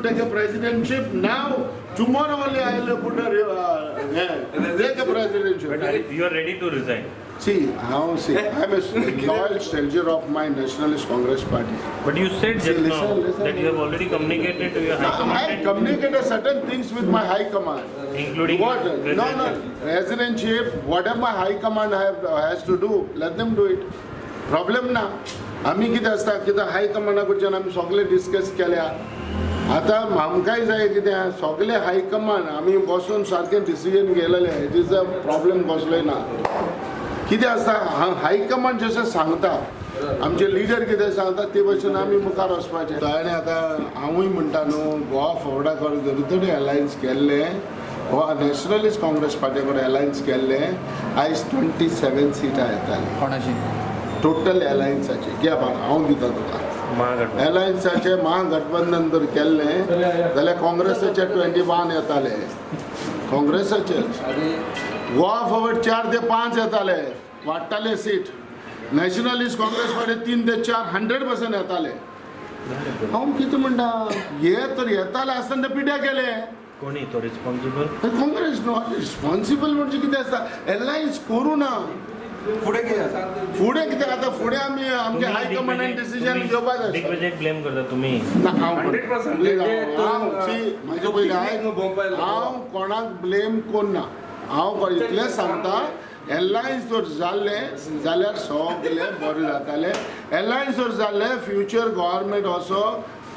take a presidentship now, tomorrow only I will put a take a presidentship. But you are ready to resign. See, how see, I am a loyal soldier of my Nationalist Congress Party. But you said See, just listen, now listen. that you have already communicated to your high I command, communicated certain things with my high command. Including What? No, no, presidentship, whatever my high command has to do, let them do it. Problem ना. आमी कितें आसता, कितें हाय कमांडा कडच्यान आमी सगळे discuss केल्या. आतां आमकांय जाय कितें, सगळे हाय कमांड आमी बसून सारकें डिसिजन घेतलेलें. It is a problem कसलोय ना. कितें आसता, हाय कमांड जशें सांगता, आमचे लिडर कितें सांगता ते भशेन आमी मुखार वचपाचें. आनी आतां हांवूय म्हणटा न्हू, गोवा फॉवर्डा कडेन जरी तरी अलायन्स केल्लें वा नॅशनलिस्ट काँग्रेस पार्टी कडेन अलायन्स केल्लें, आयज 27 सिटां येतालीं. कोणाची? टोटल अलायन्साचे. घे बाबा, हांव दिता तुका. महागठबंधन. अलायन्साचे महागठबंधन जर केल्लें जाल्यार काँग्रेसाचे 21 येताले, काँग्रेसाचे. गोवा फॉवर्ड 4 ते 5 येताले, वाडटाले सीट. नॅशनलिस्ट काँग्रेस पार्टी 3 ते 4 100% येताले. हांव कितें म्हणटा, हे तर येताले आसतना ते पिड्या केले. कोणी तो रिस्पॉन्सिबल? काँग्रेस न्हू. रिस्पॉन्सिबल म्हणजे कितें आसता, अलायन्स करूं ना. फुडें कितें आसा? फुडें कितें आतां, फुडें आमी आमचे हायकमांडान डिसिजन घेवपाक जाय. दिग्विजय ब्लेम करता तुम्ही. ना, हांव 100%. Please, हांव see, म्हाजे पयलीं हांव कोणाक ब्लेम करना. हांव इतलें सांगता, एलायन्स जर जाल्लें जाल्यार सगळें बरें जातालें. एलायन्स जर जाल्लें, फ्युचर गव्हर्मेंट असो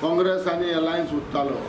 काँग्रेस आनी एलायन्स उरतालो.